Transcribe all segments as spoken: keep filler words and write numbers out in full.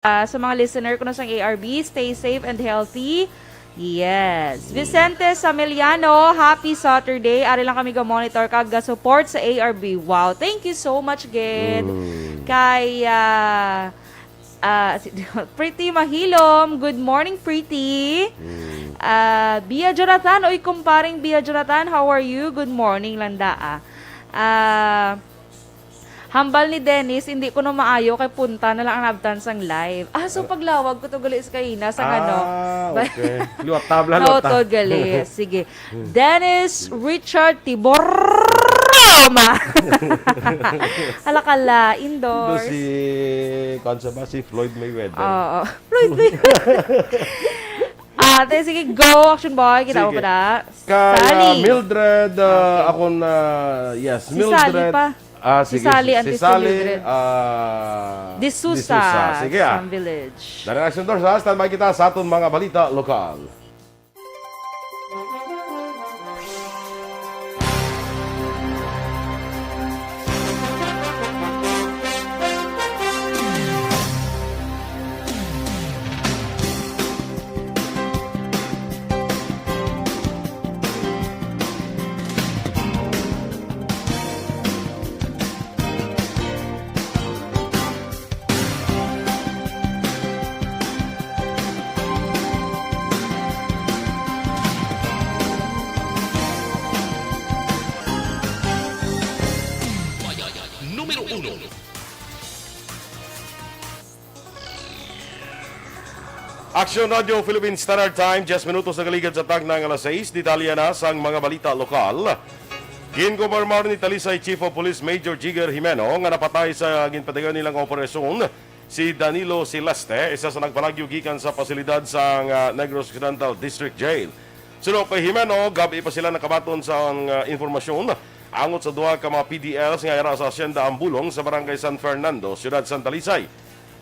Ah, sa mga listener ko na sang A R B, stay safe and healthy. Yes. Vicente Sameliano, happy Saturday. Ari lang kami ga-monitor kag ga-support sa A R B. Wow, thank you so much, gid. Mm. Kay, ah, ah, si Pretty Mahilom, good morning, Pretty. Mm. Ah, Bia Jonathan, oy, kumparing Bia Jonathan, how are you? Good morning lang da, ah. Ah, Hambal ni Dennis, hindi ko na maayo kay punta na lang ang nabtan sang live. Ah, so paglawag ko to gali sa kaina sa ano. Ah, okay. Liwat tabla, liwat tab- Nautod gali. Sige. Dennis Richard Tibor Roma. Hala ka la, Ito endorse. Si, kuwan sa ba? Si Floyd Mayweather. Oo. Floyd Mayweather. Ah, te, sige, go, Action Boy. Kita ko Sige. pa na. Kay, ah, Sally. Mildred, ah, Okay. ako na, yes, Si Mildred. Sally pa. Ah, Si sige, Sally si, and si si Sally, Mildred. ah, D'Souza, D'Souza. Sige, ah. Sam Village. Dali na, Action Boy, ha? Standby kita sa aton mga balita lokal. Numero uno. Aksyon Radio Philippine Standard Time, diyes minutos nagaligad sa tagna nga alas sais, detalye na sang mga balita lokal. Ginkumpirmar ni Talisay Chief of Police Major Jigger Jimeno nga napatay sa ginpatigayon nila nga operasyon si Danilo Celeste, isa sa nagpalagyo gikan sa pasilidad sang, ah, Negros Occidental District Jail. Suno kay Jimeno, gab-i pa sila nakabaton sang, ah, impormasyon angot sa duha ka mga P D Ls nga yara sa Hacienda Ambulong sa Barangay San Fernando, Siyudad sang Talisay.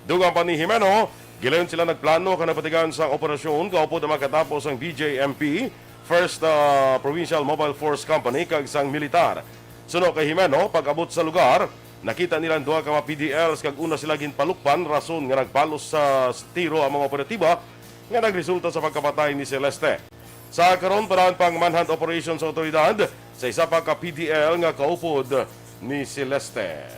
Dugang pa ni Jimeno, gilayon sila nagplano kag nagpatigayon sang operasyon kaupod ang makatapos ang B J M P, First, ah, Provincial Mobile Force Company, kag sang militar. Suno kay Jimeno, pag-abot sa lugar, nakita nila ang duha ka mga P D Ls kag una sila ginpalukpan, rason nga nagbalos sa tiro ang mga operatiba nga nagresulta sa pagkapatay ni Celeste. Sa karon, padayon pa ang manhunt operation sa awtoridad sa isa pa ka P D L nga kaupod ni Celeste.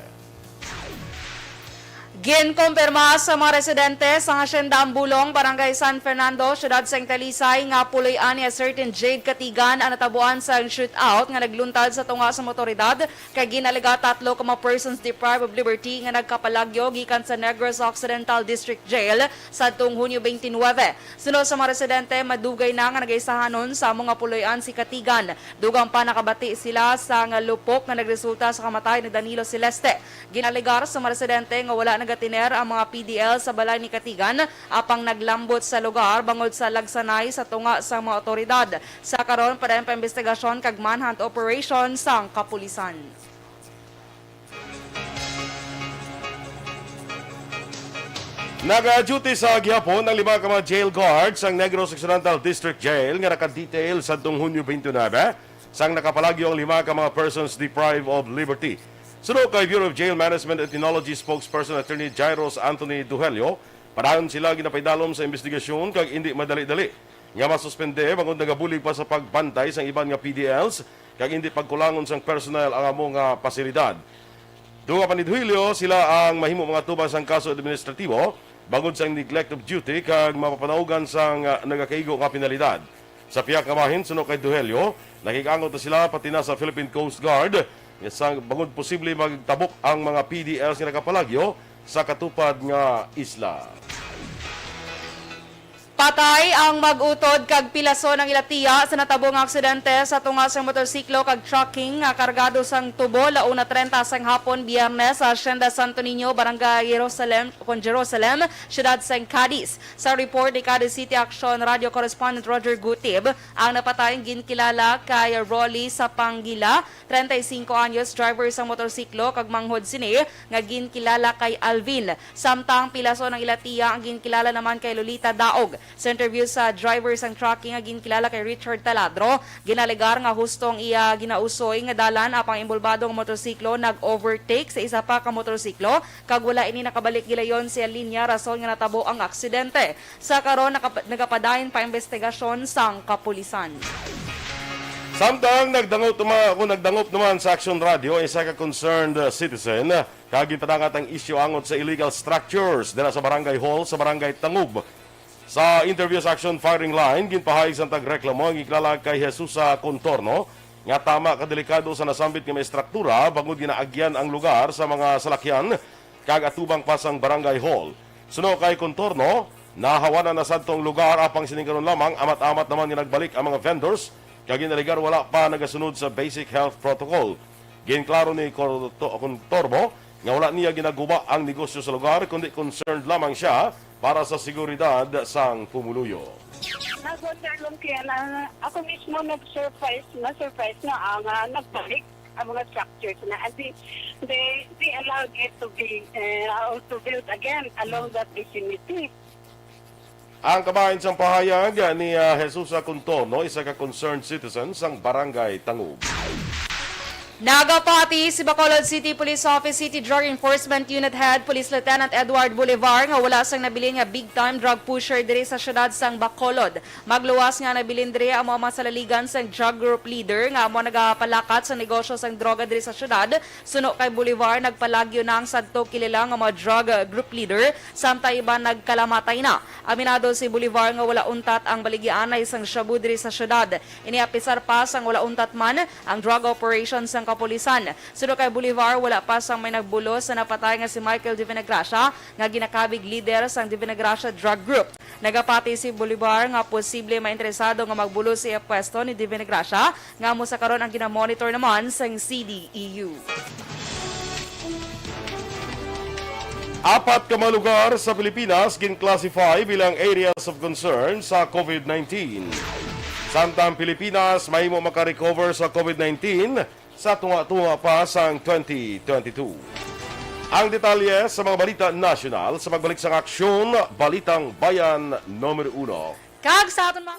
Ginkumpirma sa mga residente sa Hacienda Ambulong, Barangay San Fernando, Siyudad sang Talisay, nga puloy-an ni a certain Jade Katigan ang natabuan sang shootout nga nagluntad sa tunga sa mga awtoridad, kay gin-alega tatlo ka mga persons deprived of liberty nga nagkapalagyo gikan sa Negros Occidental District Jail sadtong Hunyo twenty-nine. Suno sa mga residente, madugay na nga nagaisahanon sa amo nga puloy-an si Katigan. Dugang pa, nakabati sila sang lupok nga nagresulta sa kamatay ni Danilo Celeste. Gin-alegar sa mga residente nga wala nagatiner ang mga P D L sa balay ni Katigan, apang naglambot sa lugar bangod sa lagsanay sa tunga sang mga awtoridad. Sa karon, padayon pa imbestigasyon kag manhunt operation sang kapulisan. Naga-duty sa gihapon ang lima ka mga jail guards sang Negros Occidental District Jail nga naka-detail sadtong Hunyo twenty-nine, sang nakapalagyo ang lima ka mga persons deprived of liberty. Suno kay Bureau of Jail Management and Technology spokesperson Attorney Jairos Anthony Duhelio, padayon sila ginapaidalom sa imbestigasyon kag indi madali-dali nga masuspende bangod nagabulig pa sa pagbantay sang iban nga P D Ls kag indi pagkulangon sang personnel ang amo nga pasilidad. Dugang pa ni Duhelio, sila ang mahimo mga atubang sang kaso administratibo bangod sang neglect of duty kag mapapanaugan sang, ah, nagakaigo nga penalidad. Sa pihak nga bahin, suno kay Duhelio, nakig-angot na sila pati na sa Philippine Coast Guard sa bangod posible magtabok ang mga P D Ls nga nakapalagyo sa katupad nga isla. Patay ang mag-utod kag pilason ang ila tiya sa natabo nga aksidente sa tunga sang motorsiklo kag trucking nga kargado sang tubo, la una treinta sang hapon, Biyernes, sa Hacienda Santo Niño, Barangay Jerusalem, kon Jerusalem, siyudad sang Cadiz. Sa report ni Cadiz City Action Radio correspondent Roger Gutib, ang napatay ginkilala kay Rolly Sapangila, treinta y cinco anyos, driver sang motorsiklo, kag manghod sini nga ginkilala kay Alvin. Samtang pilason ang ila tiya, ang ginkilala naman kay Lolita Daog. Sa interview sa driver sang truck nga ginkilala kay Richard Taladro, ginalegar nga husto ang iya ginausoy nga dalan, apang inbolbado ang motorsiklo nag-overtake sa isa pa ka motorsiklo kag wala ini nakabalik gilayon sa linya, rason nga natabo ang aksidente. Sa karon, nakap-, nagapadayon pa imbestigasyon sang kapulisan. Samtang nagdangop naman, kung nagdangop naman sa Action Radio ang isa ka concerned, uh, citizen, uh, kag ginpadangat ang isyu angot sa illegal structures dira sa Barangay Hall sa Barangay Tangub. Sa interview sa Action Firing Line, ginpahayag sang tagreklamo ang gikilala kay Jesusa Contorno nga tama ka delikado sa nasambit nga mga estruktura bangod ginaagyan ang lugar sa mga salakyan kag atubang pa sang Barangay Hall. Suno kay Contorno, nahawanan na sadto ang lugar, apang sining karon lamang amat-amat naman nga nagbalik ang mga vendors kag ginalegar wala pa nagasunod sa basic health protocol. Ginklaro ni Corto-, Contorno nga wala niya ginaguba ang negosyo sa lugar, kundi concerned lamang siya para sa seguridad sang pumuluyo. Nag-wonder lang kaya na ako mismo nag-surprise, na-surprise na ang, ah, nagbalik ang mga structures na. And they, they, they allowed it to be, eh, to build again along that vicinity. Ang kabahin sang pahayag ni, ah, Jesusa Contorno, isa ka concerned citizen sang Barangay Tangub. Nagapati si Bacolod City Police Office City Drug Enforcement Unit Head Police Lieutenant Edward Bolivar nga wala sang nabilin nga big-time drug pusher diri sa siyudad sang Bacolod. Magluwas nga nabilin diri amo ang mga salaligan sang drug group leader nga amo nagapalakat sa negosyo sang droga diri sa siyudad. Suno kay Bolivar, nagpalagyo na ang sadto kilala nga mga drug group leader, samtang iban nagkalamatay na. Aminado si Bolivar nga wala untat ang baligyaanay sang shabu diri sa siyudad. Ini apisar pa sang wala untat man ang drug operation sang kapulisan. Suno kay Bolivar, wala pa sang may nagbulos sa napatay nga si Michael Divinagracia nga ginakabig lider sang Divinagracia Drug Group. Nagapati si Bolivar nga posible may interesado nga magbulos sa iya pwesto ni Divinagracia, nga amo sa karon ang ginamonitor naman sang C D E U. Apat ka mga lugar sa Pilipinas gin-classify bilang areas of concern sa COVID nineteen. Samtang Pilipinas mahimo makarecover sa COVID nineteen sa tunga-tunga pa sang twenty twenty-two. Ang detalye sa mga balita nasyonal sa pagbalik sang Aksyon, Balitang Bayan Numero Uno. Kag sa aton mga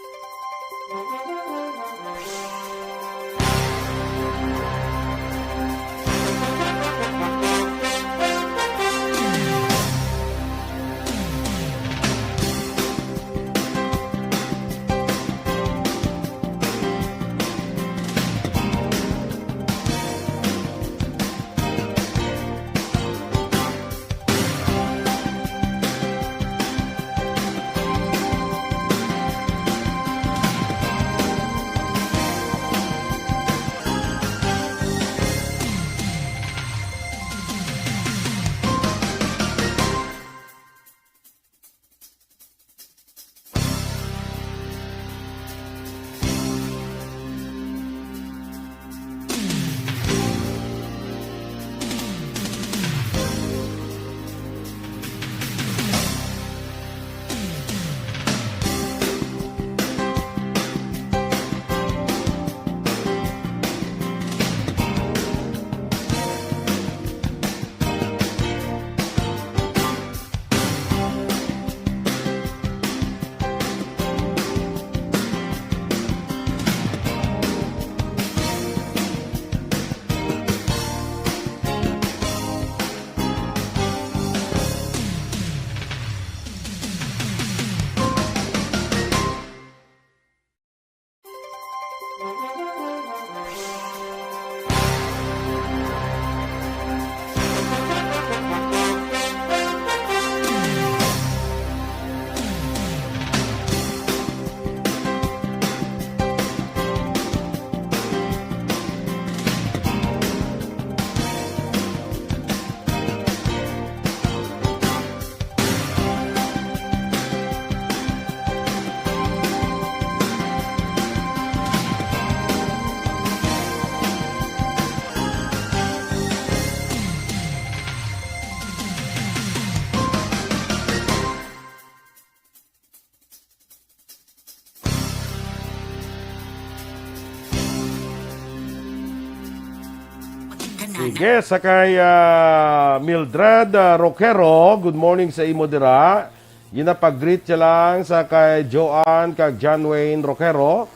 Sige, sa kay, ah, Mildred, ah, Roquero, good morning sa imo dira. Ginapag-greet siya lang sa kay Joanne kag John Wayne Roquero.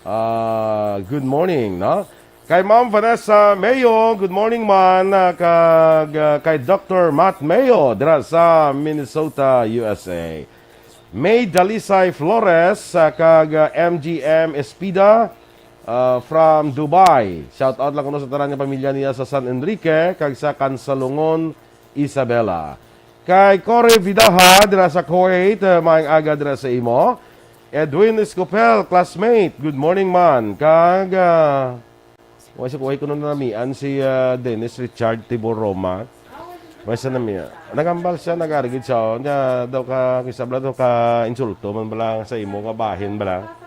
Ah, good morning, no? Kay Ma'am Vanessa Mayo, good morning, man. Ah, kag, ah, kay Doctor Matt Mayo, dira sa Minnesota, U S A. May Dalisay Flores, ah, kag, ah, M G M Espida, ah, from Dubai. Shout out lang kuno sa tanan nga pamilya niya sa San Enrique kag sa Kansalungon, Isabela. Kay Cory Vidaja, dira sa Kuwait, ah, maayong aga dira sa imo. Edwin Escopel, classmate, good morning, man. Kag, ah, wa siya, kuway ko na namian si, ah, Dennis Richard Tibor Roma. Wa siya namian. Nagambal siya, nag-arigid siya, oh. Nya daw ka, kisabla daw ka insulto man bala sa imo nga bahin bala.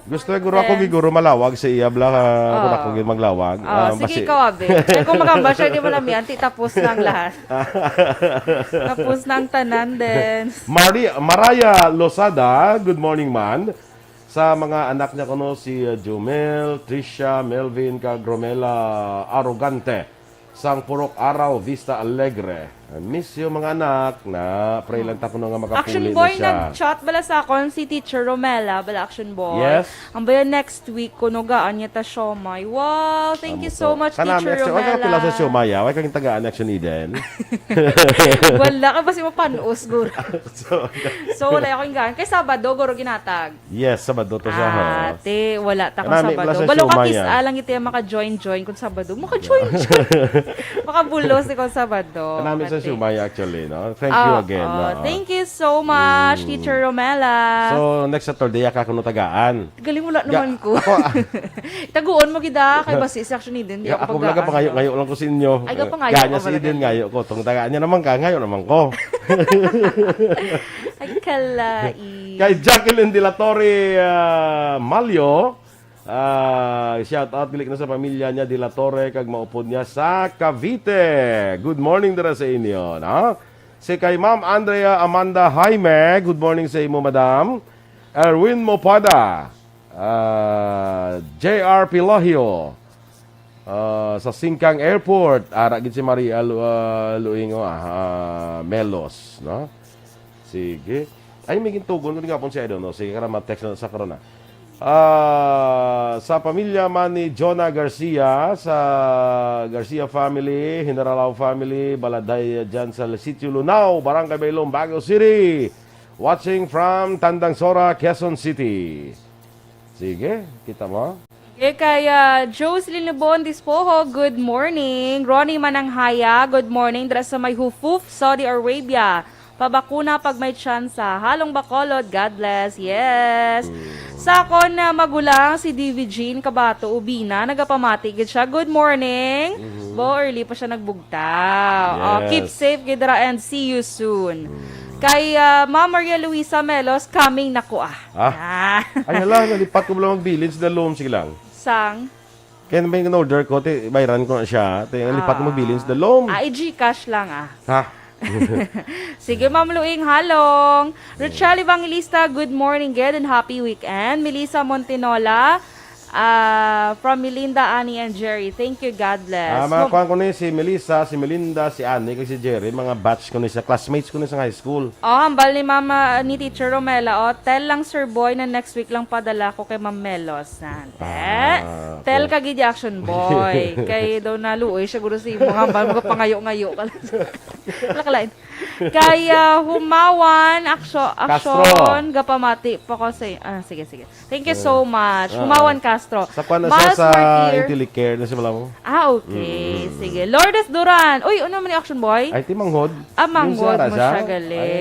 Gusto guro ako giguro malawag sa iya bala, ah, kung Oh. ako gid maglawag. Oh, Ah, sige basi- ko, abi. Kaya kung magambal siya, di mo namian, ti tapos na ang lahat. Tapos na ang tanan din. Mari-, Maraya Losada, good morning, man. Sa mga anak niya kuno, si, uh, Jumel, Trisha, Melvin, kag Romela Arrogante, sang Purok Araw, Vista Alegre. I miss you, mga anak. Na, pray lang ta kuno nga makapuli Action na Boy, siya. Nag-chat bala sa akon si Teacher Romela, bala Action Boy. Yes. Ang baya next week kuno gaan niya ta siomay. Wow, thank you Amo so to. Much, Kanami, Teacher Action, wala ka Romela. Pila sa siomay, ah? Wala kang tagaan, Action Eden? Wala ka ba si mapanos, guro? So, So, wala akong gaan. Kay Sabado, guro, ginatag. Yes, Sabado to siya, ha? Ate, wala ta kung Kanami, Sabado. Balo ka siomay, kis-a ah. Lang iti ang maka-join-join kung Sabado. Maka-join-join. Makabulos ni kung Sabado. Kanami sa Ate. Siomay, actually, no? Thank you Oo, again, oo. No? Thank you so much, Mm. Teacher Romela. So, next Saturday, yaka kuno tagaan. Galing, wala Ga-, naman ko. Ako, ah. Taguon mo gid, ah, kay basi si Action Eden, di Ya, ako ako pagdaan, pangayo-ngayo no? Lang ko sa inyo. Ay, kapangayo Ganya ka si pala Eden, gani. Ngayo ko. Tong tagaan niya naman ka, ngayo naman ko. Ay, kalai. Kay Jacqueline de la Torre, ah, Malio, ah, shout out, gali na sa pamilya niya, de la Torre, kag maupod niya sa Cavite. Good morning dira sa inyo, no? Si kay Ma'am Andrea Amanda Jaime, good morning sa imo, madam. Erwin Mopada, ah, J R Pilahio, ah, sa Singkang Airport, ara gid si Maria Lu-, ah, Luingo, ah, ah, Melos, no? Sige. Ay, may gintugon ko gihapon si Idol, no? Sige, kara, ma-text na sa karon, ah. Ah, sa pamilya man ni Jonah Garcia, sa Garcia family, Generalao family, Baladay, dyan sa Sitio Lunao, Barangay Bailong, Baguio City. Watching from Tandangsora, Quezon City. Sige, kita mo? Sige, kay, ah, Jocelyn Lebon Dispoho, good morning. Ronnie Mananghaya, good morning. Dira sa may Hufuf, Saudi Arabia. Pabakuna pag may tsansa. Halong Bacolod, God bless. Yes. Mm. Sa akon na magulang, si D V Jean Kabato Ubina, nagapamati gid siya. Good morning. Mhm. Bo, early pa siya nagbugtaw. Oh, keep Yes. safe gid ra and see you soon. Mm. Kay, ah, Ma'am Maria Luisa Melos, coming na ko, ah. Ah. Ah. Ay, hala, nalipat ko lang magbilin sa dalom. Sige lang. Sang? Kaya may in-order ko, te, bayran ko na siya. Te, nalipat ko Ah. magbilin sa dalom. Ah, i-Gcash lang, ah. Ha? Sige, Ma'am Luing Halong. Rochelle Evangelista, good morning, good and happy weekend. Melissa Montinola, ah, from Melinda, Annie, and Jerry. Thank you, God bless. Ah, mga Ma'am kuwan ko ni si Melissa, si Melinda, si Annie, kag si Jerry, mga batch ko ni sa classmates ko ni sa high school. Oh, hambal ni Mama, ni Teacher Romela, oh, tell lang Sir Boy na next week lang padala ko kay Ma'am Melos. Nante. Ah, Tell okay. Ka gid, Action Boy. Kay daw naluoy siya guro sa imo, hambal mo ka pangayo-ngayo ka lang. Wala ka lain. Kay, ah, Humawan, aksyo-, Castro. Aksyon, gapamati pa ko sa, ah, sige, sige. Thank you so much. Ah, Humawan ah. Castro. Sa kwan na siya Miles sa Martir. Intellicare na siya, wala mo? Ah, okay. Mm. Sige. Lourdes Duran. Uy, ano man yung Action Boy? Ay, ti manghod. Ah, Yung manghod sa mo Raza? Siya, gali. Ay,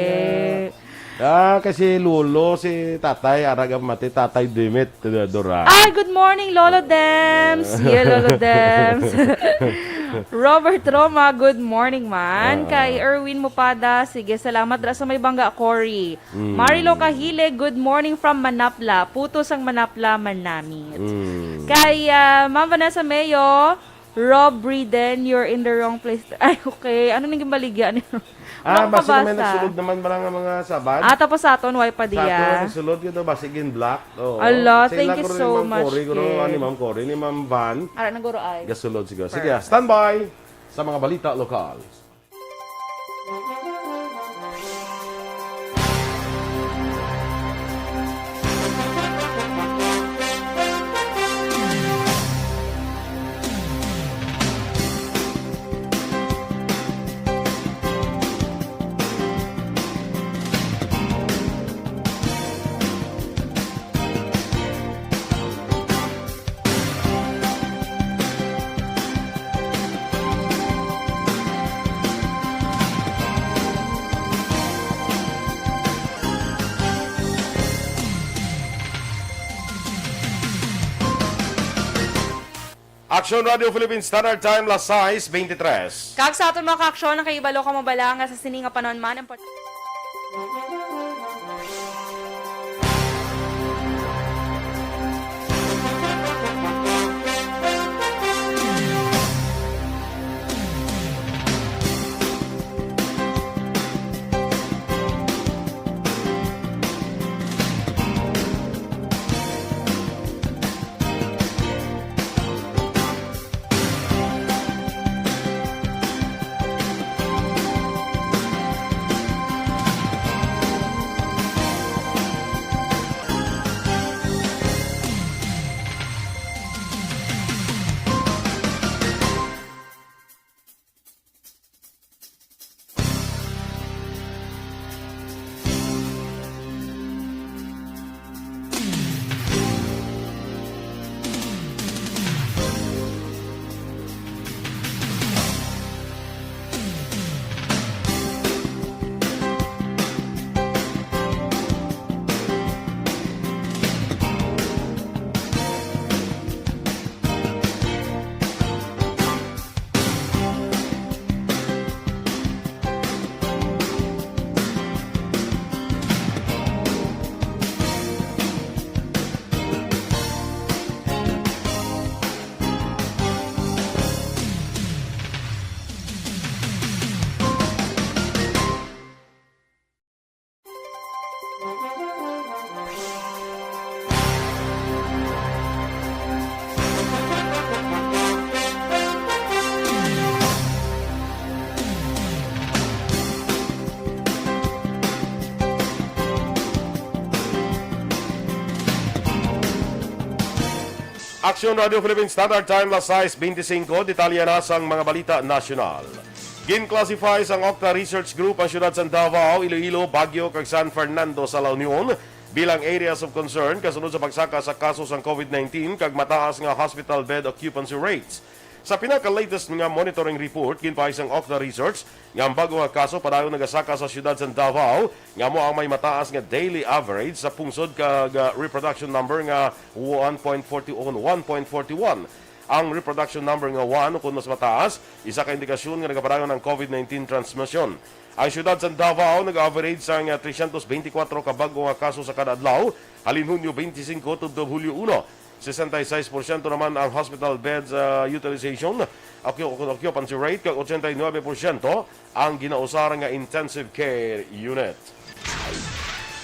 ah. Ah, kasi lolo, si tatay, araga mati, tatay Dimit, Duran. Ay, good morning, Lolo Dems. Yeah, Lolo Dems. Robert Roma, good morning, man. Ah. Kay Erwin Mupada, sige, salamat ra sa may bangga, Cory. Mm. Marilo Kahile, good morning from Manapla. Puto sang Manapla, manamit. Mm. Kay, ah, Ma'am Vanessa Mayo, Rob Briden, you're in the wrong place. Ay, okay. Ano nang ginbaligya ni? Ah, Wala ko basi na may kabasa. Nagsulod naman ba nga mga saban? Ah, tapos sa aton, why pa Sa aton, diya? Nagsulod yun, basi gin-block. Oo. Ala, Sa thank ila you ko rin so ni Ma'am much, Cory, guro, kid. Ni Ma'am Cory, ni Ma'am Van. Ara, naguro ay. Gasulod siguro. Sige, Perfect. Standby sa mga balita lokal. Aksyon Radio Philippine Standard Time, las sais veintitrés. Kag sa aton mga kaaksyon, nakahibalo ka mo bala nga sa sini nga panahon man ang pag- Aksyon Radio Philippine Standard Time, las sais veinticinco. Detalye na sang mga balita nasyonal. Gin-classify sang Okta Research Group ang siyudad sang Davao, Iloilo, Baguio, kag San Fernando sa La Union bilang areas of concern kasunod sa pagsaka sa kaso sang COVID nineteen kag mataas nga hospital bed occupancy rates. Sa pinaka-latest nga monitoring report, ginpahay sang Okta Research nga ang bag-o nga kaso padayon nagasaka sa siyudad sang Davao, nga amo ang may mataas nga daily average sa pungsod kag, ah, reproduction number nga one point forty, one point forty-one. Ang reproduction number nga one, o kon mas mataas, isa ka indikasyon nga nagapadayon ang COVID nineteen transmission. Ang siyudad sang Davao nag-average sang, ah, trescientos veinticuatro ka bag-o nga kaso sa kada adlaw, halin Hunyo twenty-five tubtob Hulyo uno. Sesenta y seis porsyento naman ang hospital beds, ah, utilization, occu-, occupancy rate, kag ochenta y nuebe porsyento ang ginausar nga intensive care unit.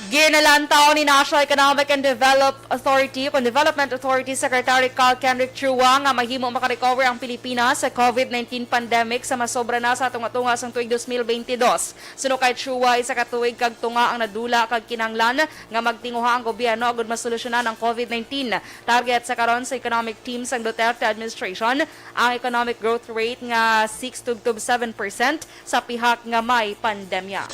Ginalantaw ni National Economic and Develop Authority, kon Development Authority Secretary Carl Kendrick Chua, nga mahimo makarecover ang Pilipinas sa COVID nineteen pandemic sa masobra na sa tunga-tunga sang tuig dos mil benti dos. Suno kay Chua, isa ka tuig kag tunga ang nadula kag kinahanglan nga magtinguha ang gobyerno agud masolusyonan ang COVID nineteen. Target sa karon sa economic team sang Duterte administration ang economic growth rate nga six tubtob seven percent sa pihak nga may pandemya.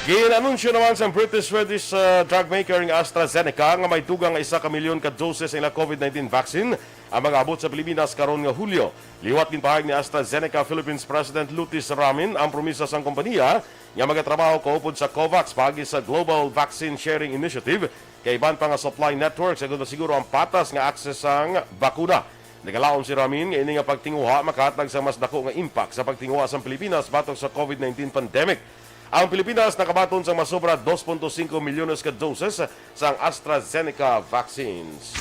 Gin-anunsyo naman sang British Swedish, uh, drug maker nga AstraZeneca nga may dugang nga isa ka milyon ka doses sa ila COVID nineteen vaccine ang mag-abot sa Pilipinas karon nga Hulyo. Liwat ginpahayag ni AstraZeneca Philippines President Lutis Ramin ang promisa sang kompanya nga magatrabaho kaupod sa COVAX paagi sa Global Vaccine Sharing Initiative kag iban pa nga supply networks agud masiguro ang patas nga access sang bakuna. Nagalaom si Ramin nga ini nga pagtinguha makahatag sa mas dako nga impact sa pagtinguha sang Pilipinas batok sa COVID nineteen pandemic. Ang Pilipinas nakabaton sang masobra dos punto singko milyones ka doses sang AstraZeneca vaccines.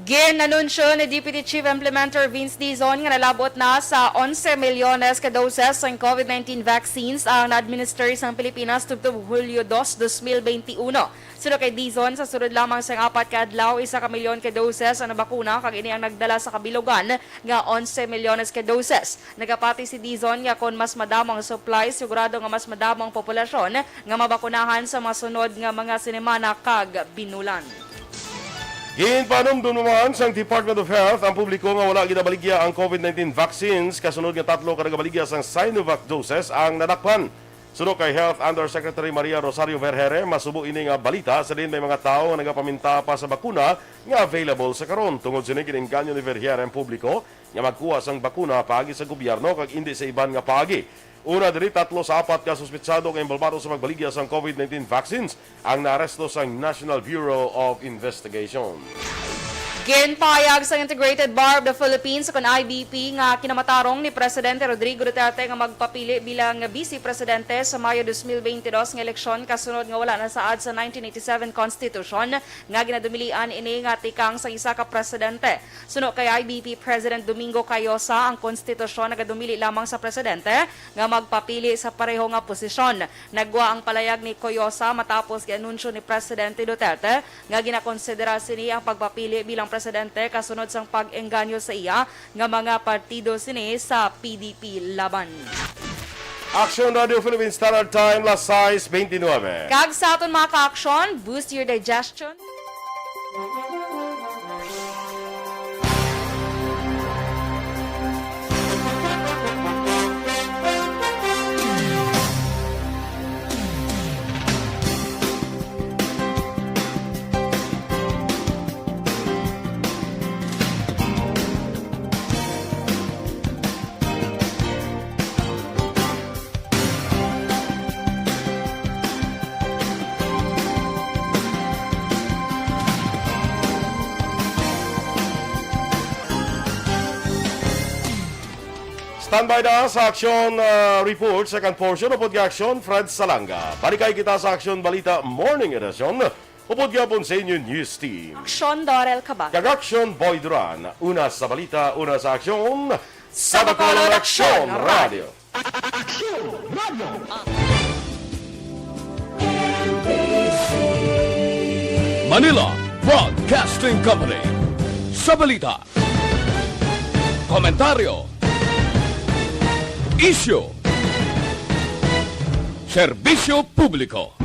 Gin-anunsyo ni Deputy Chief Implementer Vince Dizon nga nalab-ot na sa onse milyones ka doses sang COVID nineteen vaccines ang na-administer sang Pilipinas tubtob Hulyo dos, dos mil benti uno. Suno kay Dizon, sa sulod lamang sang apat ka adlaw, isa ka milyon ka doses ang nabakuna, kag ini ang nagdala sa kabilugan nga onse milyones ka doses. Nagapati si Dizon nga kon mas madamo ang supply, sigurado nga mas madamo ang populasyon nga mabakunahan sa mga sunod nga mga sinimana kag binulan. Ginpanumdum naman sang Department of Health ang publiko nga wala ginabaligya ang COVID nineteen vaccines, kasunod nga tatlo ka nagabaligya sang Sinovac doses ang nadakpan. Suno kay Health Undersecretary Maria Rosario Vergeire, masubo ini nga balita sa diin may mga tawo nga nagapaminta pa sa bakuna nga available sa karon. Tungod sini, gin-engganyo ni Vergeire ang publiko nga magkuha sang bakuna paagi sa gobyerno kag indi sa iban nga paagi. Una diri, tatlo sa apat ka suspitsado nga inbolbado sa pagbaligya sang COVID nineteen vaccines ang naaresto sang National Bureau of Investigation. Ginpahayag sang Integrated Bar of the Philippines, kon I B P, nga kinamatarong ni Presidente Rodrigo Duterte nga magpapili bilang Vice Presidente sa Mayo twenty twenty-two nga eleksyon, kasunod nga wala nasaad sa nineteen eighty-seven Constitution nga ginadumilian ini nga tikang sa isa ka presidente. Suno kay I B P President Domingo Cayosa, ang konstitusyon nagadumili lamang sa presidente nga magpapili sa pareho nga posisyon. Nagwa ang palayag ni Cayosa matapos gianunsyo ni Presidente Duterte nga ginakonsidera sini ang pagpapili bilang presidente kasunod sang pag-engganyo sa iya nga mga partido sini sa P D P Laban. Action Radio Philippine Standard Time, las sais twenty-nine. Kag sa aton mga ka-aksyon, boost your digestion. Standby na sa aksyon, ah, report, second portion, upod kay Aksyon, Fred Salanga. Balikay kita sa Aksyon Balita Morning Edition, upod gyapon sa inyo news team. Aksyon, Dorel Cabal. Kag Aksyon, Boy Duran. Una sa balita, una sa aksyon, sa Bacolod Aksyon Radio. Aksyon Radio. Manila Broadcasting Company. Sa balita, komentaryo, isyu, serbisyo publiko.